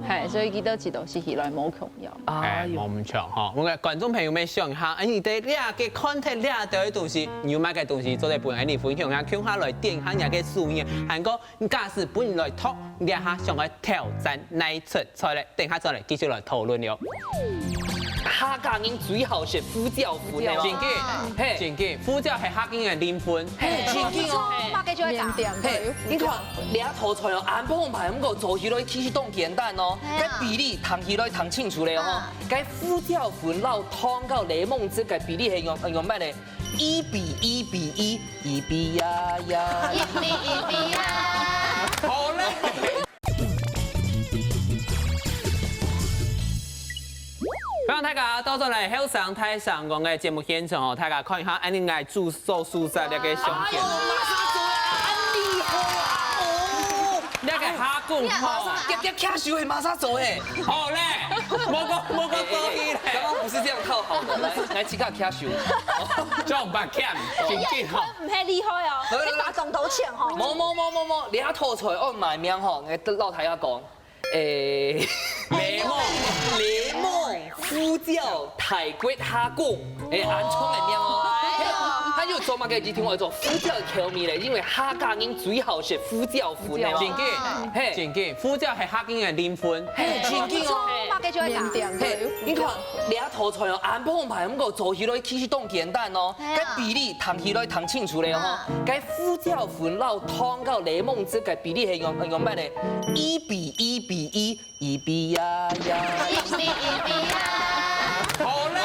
嘿，所以佢兜食到食起來無共樣。哎，哎喲。無毋著吼。𠊎个觀眾朋友們想一下，哎，你對這个content這兜个東西，有麼个東西做得分𠊎等分享一下，共下來點下你个手印，還過 假使分你來擇，你這下想愛挑戰哪一出菜咧？等下轉來繼續來討論了。客家人最好食胡椒粉个哦。正經，嘿。正經，胡椒係客家人个靈魂。嘿，正經哦。麼个就愛講。嘿，你看，這道菜哦，恁澎湃，毋過做起來其實當簡單哦。嘿啊。該比例聽起來聽清楚咧哦。嗯。該胡椒粉摎糖摎檸檬汁个比例係用用麼个咧？一比一比一， 一比呀呀。一比一比呀。好嘞。歡迎大家倒轉來後生大聲公个節目現場哦，大家看一下，恁呢𠊎主所在這个相片。哎喲，馬上做啊，恁厲害啊！哦，這个客家講吼，哎，馬上，遽遽舉手个，馬上做个。好嘞，無講無講做戲嘞。哎，哎，哎，剛剛不是這樣套好的，來，來，自家舉手。這種白看，正經吼。 毋係厲害哦，你打廣告錢吼。無無無無無，這道菜愛賣名吼，𠊎摎大家講，誒，檸檬，檸檬胡椒泰國蝦公，誒，恁長个名哦。哎喲。佢有做麼个？一定愛做胡椒口味咧，因為客家人最好食胡椒粉个哦。正經，嘿。正經，胡椒係客家人个靈魂。嘿，正經哦。麼个就愛講。嘿，你看，這道菜哦，恁澎湃，毋過做起來其實當簡單哦。 哎呀。該比例聽起來聽清楚咧吼，嗯。該胡椒粉摎糖摎檸檬汁个比例係用用麼个咧？一比一比一，一比呀呀。一比一比呀。好嘞，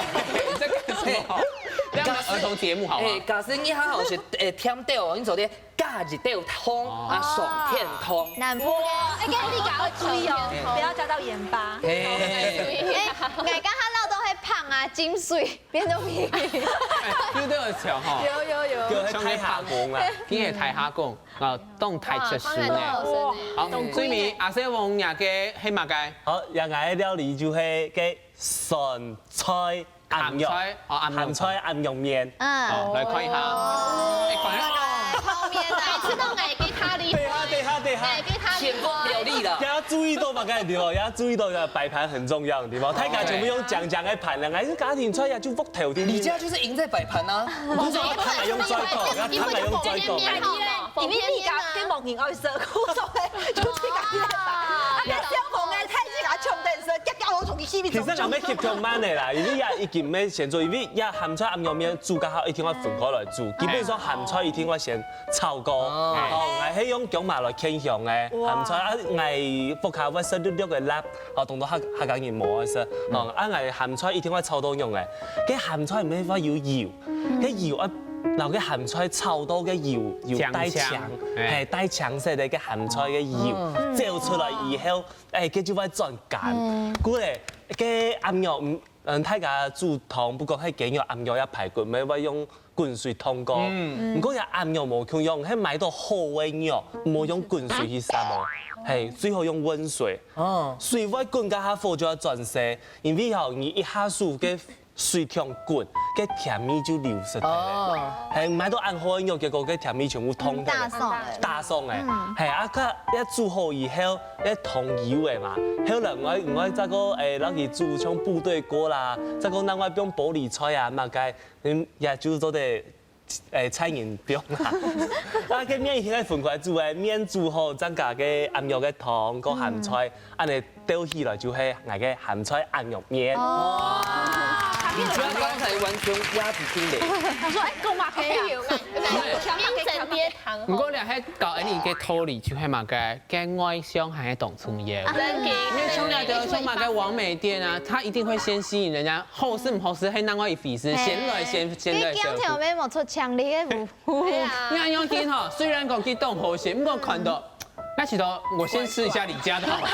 你在幹什麼？這樣的兒童節目好嗎？哎，假使你還好食，哎，甜點哦，你做得加一點糖，啊，哦。上甜糖。南部的。哇，哎，跟你講要注意哦，不要加到鹽巴。哎。哎，大家看到都會胖啊，金水。 變到平。哎，有得有笑吼。有，有，有。就係大蝦公啊。今日大蝦公，啊，當大隻數呢。哇，看起來都好深欸。好，最尾阿細王若个係麼个？好，這𠊎个料理就係个酸菜鴨肉。鹹菜，哦，鴨肉。鹹菜鴨肉麵。嗯。好，來看一下。哦。哎，看一下。泡麵啊。哎，吃到哪个咖哩？等一下，等一下，等一下。哪个咖哩？先講料理了。注意到麼个地方？也注意到个擺盤很重要个地方。大家全部用靚靚个盤，兩个人家庭菜也就屋頭定定。你家就是贏在擺盤啊！不是，他們用嘴口，他們用嘴口。因為你家跟某人愛食，故所以就去家己个擺。啊，跟小朋友太近啊，衝等食，夾夾好從佢心里其實咱們翕相慢的啦，因為也已經沒先做，因為也鹹菜、鴨肉麵煮較好，一定要分開來煮。基本上鹹菜一定要先炒過，哦，𠊎係用薑嫲來牽香个鹹菜啊，𠊎屋下會食綠綠个辣，哦，當多客客家人無愛食，哦，啊，𠊎鹹菜一定要炒到香个，該鹹菜毋係話有油，該油啊，然後該鹹菜炒到該油有帶青，係帶青色个該鹹菜个油走出來以後，哎，該就會轉鹹。故咧，該鴨肉，嗯，大家煮湯，不管係雞肉、鴨肉也排骨，毋係會用滾水燙過。毋過這鴨肉無共樣，係買到好个肉，毋好用滾水去煠哦，係最好用溫水。哦，水會滾該下火就要轉細，因為吼，你一下手該水忒滾，該甜味就流失忒了。係買到恁好个肉，結果該甜味全部通忒了。打爽了。打爽了，係啊，佢一煮好以後，一通油个嘛，後來𠊎𠊎再過，哎，落去煮像部隊鍋啦，再過另外放玻璃菜啊，麼个，嗯，也就做得，哎，菜仁放啦。啊，該麵現在分開煮个，麵煮好，再加个鴨肉个湯，過鹹菜，恁呢鬥起來就係𠊎个鹹菜鴨肉麵。哦，你家剛才完全壓不住嘞。我說，哎，夠嗎？可以，有，有，有，有，有，毋過你還搞恁呢个道理，就係麼个，跟外向還係當重要。真的。因為像那個像麼个網美店啊，它一定會先吸引人家，好食毋好食，還另外一回事，先來先先來先。你今天有沒有出強烈的 你看用心哈，雖然講佢當好食，毋過看到，那其實我先試一下你家的好了。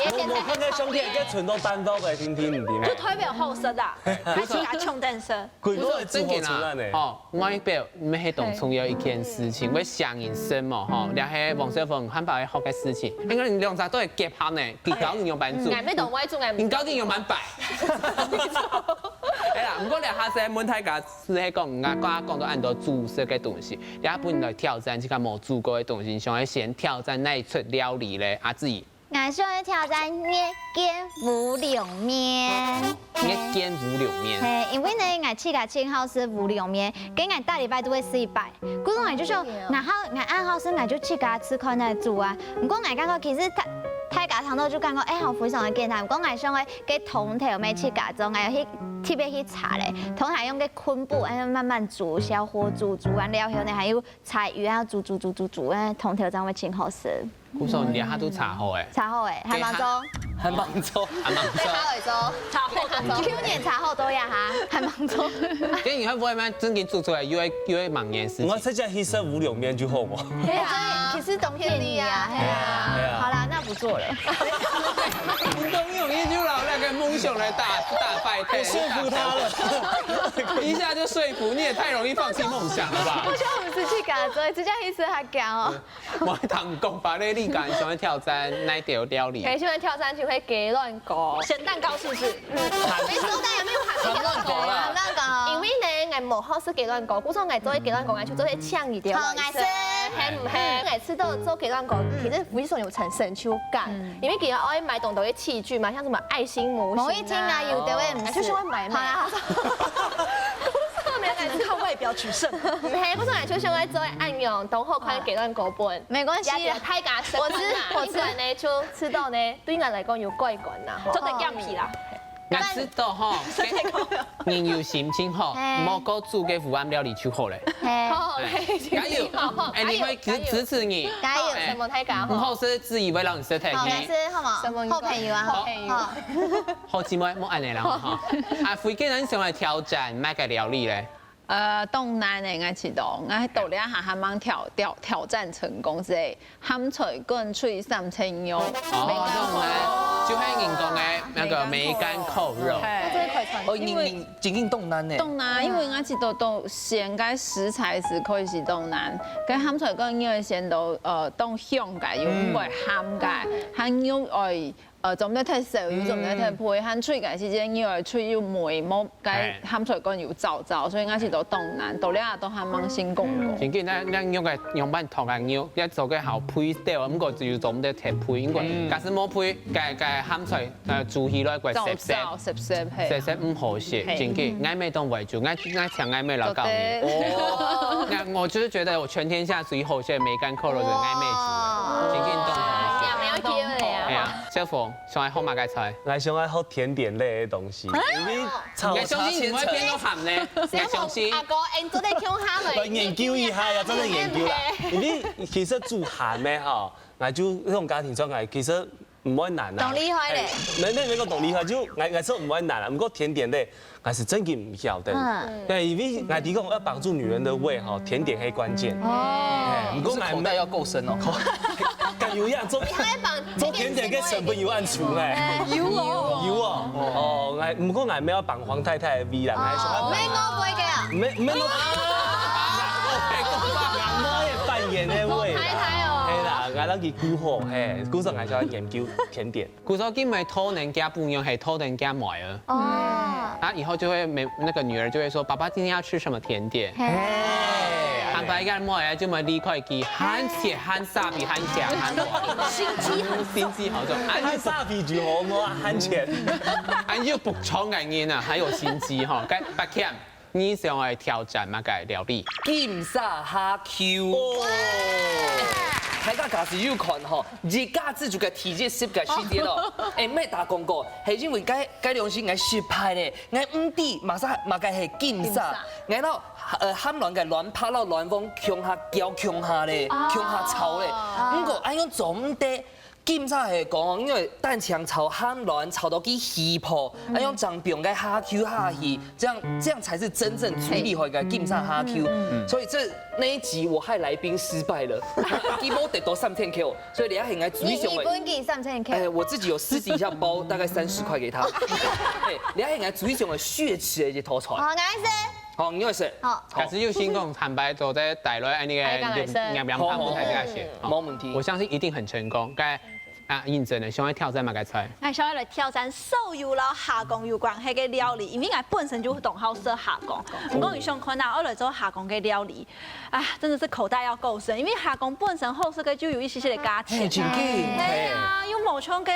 我我看看兄弟，這存到單刀个，聽聽你的。就代表好食啊，還是愛衝等食。鬼都會煮好出來呢。哦，外表毋係當重要一件事情，會想人生嘛吼，然後黃小鳳漢堡愛學个事情，應該你兩隻都會結合呢，比較你有幫助。嗯，𠊎乜當會煮，𠊎你搞定有滿百。哎呀，毋過這下先問大家 係講，𠊎剛剛講到恁多煮食个東西，這下分你來挑戰，自家無煮過个東西，你想愛先挑戰哪一出料理咧？阿志。𠊎想愛挑戰月見烏龍麵。月見烏龍麵。係，因為呢，𠊎自家盡好食烏龍麵，跟𠊎逐禮拜都會食一擺。故所𠊎就想，然後𠊎恁好食，𠊎就自家試看來煮啊。毋過𠊎感覺其實大大家聽到就感覺，哎，好非常个簡單。毋過𠊎想愛該湯頭乜自家做，𠊎有去特別去查咧，湯頭用个 昆布，哎，慢慢煮，小火煮，煮完了後呢，還有柴魚啊，煮煮煮煮煮，哎，湯頭正會盡好食。故所你這下都查好欸。查好欸，還吂做。還吂做。還吂做。查好，舊年查好都呀哈，還吂做。該你會毋會嘛，正經煮出來又會又會滿年事情？我直接去食烏龍麵就好無？對啊，其實當便利啊，對啊。好啦，那不做了。烏龍麵就老那個夢想來打打敗，我說服他了。 一下就說服，你也太容易放棄夢想了吧？我想毋使去自家做，直接去食客家哦。我同你講吧，你敢想要挑戰哪一道料理？可以，想要挑戰就係雞卵糕、鹹蛋糕，是不是？嗯，沒說但也沒有鹹蛋糕啦。鹹蛋糕。因為呢，𠊎無好食雞卵糕，故所𠊎做雞卵糕，𠊎就做得請佢兜來食。好，𠊎食。係毋係？𠊎試著做雞卵糕，其實非常有成成就感，因為佢愛買當多个器具嘛，像什麼愛心模型啊。無一定啊，有的會毋係。就是會買嘛。好啦，好啦。 只能靠外表取勝。毋係，不是，就想愛做恁樣，當好看个雞卵糕本。沒關係啊。也不要太加深刻啦，我知，我知。一般呢，就試著呢，對𠊎來講有怪感啦，吼。做得減肥啦。𠊎試著吼，人有心情吼，嘿。莫過煮个烏暗料理就好咧。嘿。好，嘿，加油！好，好，哎，你會支，加油，支持你。加油。哎，承蒙大家，吼。毋好食，自以為讓你食太好，下次好無？承蒙你。好朋友啊，好朋友。好。 好姊妹，莫恁樣啦哈。啊，輝哥，你想來挑戰麼个料理咧？呃，當難的，𠊎知道，𠊎到這下還吂挑，挑，挑戰成功，係鹹菜乾炊三層肉。哦，當難，就係人講的那個梅乾扣肉。嘿。哦，你，你，真正當難呢。當難，因為𠊎知道到先該食材係開始當難，該鹹菜乾因為先到，呃，當香个，又毋會鹹个，還有愛呃，做毋得忒燒，又做毋得忒肥，還炊个時間又愛炊又燜，無該鹹菜乾又燥燥，所以𠊎試著當難，到這都還吂成功過。真緊，該該仰个仰般燙个肉，愛做个好肥兜，毋過就做毋得忒肥，毋過假使無肥，該該鹹菜呃煮起來會澀澀，燥燥澀澀，係。澀澀毋好食，係。真緊，𠊎姆當會煮，𠊎𠊎請𠊎姆來教你。哦，那我就是覺得我全天下最好食个梅乾扣肉係𠊎姆煮个，真緊當好食。哎呀，小鳳，想愛學麼个菜？𠊎想愛學甜點類个東西，因為炒你相信毋會變到鹹呢？你相信？阿哥，你做得共下來。來研究一下呀，真的研究啦。因為其實煮鹹个吼，𠊎就這種家庭狀態，其實毋會難啊。當厲害咧。哎，沒沒沒講當厲害，就𠊎𠊎係毋會難啊，毋過甜點類，𠊎係真經毋曉得。嗯。對，因為𠊎提講要綁住女人的胃吼，甜點係關鍵。哦。哎，毋過𠊎口袋要夠深哦。敢有樣做，你還要綁做甜點个成本有恁粗呢？有哦。有哦。哦，𠊎毋過𠊎無要綁黃太太的胃啦，𠊎想要綁。沒我不會給啊。沒沒我。啊，我被講話。我也扮演那位。黃太太哦。係啦，𠊎摎佢顧好，嘿，顧上𠊎就要研究甜點。 故所今晡日討人家餔娘係討人家妹仔。哦。啊，以後就會沒那個女兒就會說：「爸爸今天要吃什麼甜點？」嘿。坦白講，妹仔就會離開佢，還食還沙比，還食還心機很重。心機好重，啊，還沙比就好，我還錢。啊，又不錯个人啊，還有心機哈，該八強。 你想愛挑戰麼个料理？金沙蝦球。哦。大家假使有看吼，一家之煮个第一集个時節咯，哎，毋係打廣告，係因為該該兩集𠊎失敗咧，𠊎毋知麼儕麼个係金沙，𠊎摎呃鹹卵个卵白摎卵黃共下攪共下咧，共下炒咧，毋過恁樣做毋得。 金沙係講哦，因為單淨炒鹹卵，炒到佢稀薄，愛用正放个蝦球下去，這樣這樣才是真正最厲害个金沙蝦球。所以這那一集我害來賓失敗了，佢無得到三千塊，所以這下係𠊎最想个。你你分佢三千塊。哎，我自己有私底下包大概三十塊給他。哎，這下係𠊎最想个血池的一道菜。好，𠊎食。好，你會食。好。假使有成功，坦白做，再帶來恁呢个哎，剛來食。兩兩盤舞台這下食。好，好，好。無問題。我相信一定很成功。該 啊，認真个，想愛挑戰麼个菜？𠊎想愛來挑戰所有摎蝦公有關係个料理，因為𠊎本身就當好食蝦公。毋過你想看啊，愛來做蝦公个料理，啊，真的是口袋要夠深，因為蝦公本身好食个就有一息息个價錢。嘿，真緊，對啊，又無像个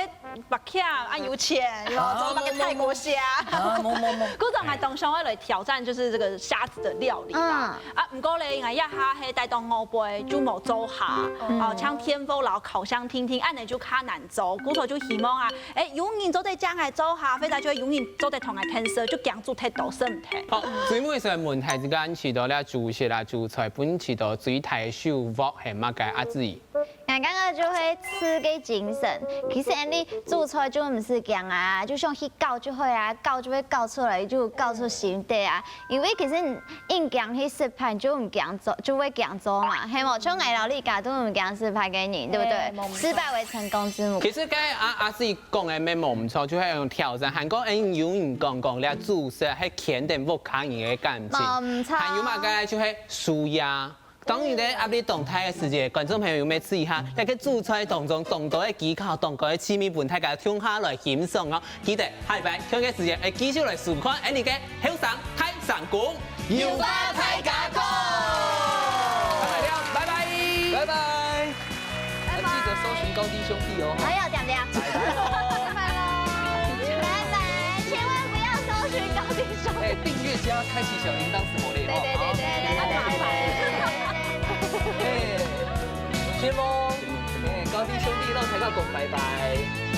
白客啊有錢，又做麼个泰國蝦。啊，無，無，無。故所𠊎當想愛來挑戰，就是這個蝦子的料理啦。嗯。啊，毋過咧，𠊎這下係帶到外背，就無做蝦，哦，像電鍋摎烤箱定定，恁呢就較難 做，故所就希望啊，哎，有人做得正來做下，或者就有人做得同𠊎添色，就驚煮忒多食忒。好，最尾一個問題，這個恁試著這主食啊、主菜，分試著最大个收穫係麼个啊？子怡。𠊎感覺就係食个精神。其實恁呢煮菜就毋使驚啊，就像去搞就會啊，搞就會搞出來，就搞出心得啊。因為其實 硬驚去失敗，就毋驚做，就會驚做嘛，係無？像𠊎摎你家都毋驚失敗个人，對不對？嘿，無錯。失敗為成功之母。其實該阿阿四講个乜無毋著，就係用挑戰。還講，哎，有人講講，這主食係牽等屋下人个感情。無毋著。還有嘛，該就係輸贏。當你在壓力當大个時節，觀眾朋友有無試一下，在該主菜當中，當多个技巧，當多个趣味，分大家共下來欣賞哦。 記得下禮拜共个時間，愛繼續來收看𠊎等个後生大聲公，有話大家講。拜拜了，拜拜。拜拜。要記得搜尋高低兄弟哦。還要點點。拜拜咯。拜拜。千萬不要搜尋高低兄弟。哎，訂閱加開啟小鈴鐺是無咧？對對對對對對。好。哎，先咯。哎，高低兄弟，讓大家講拜拜。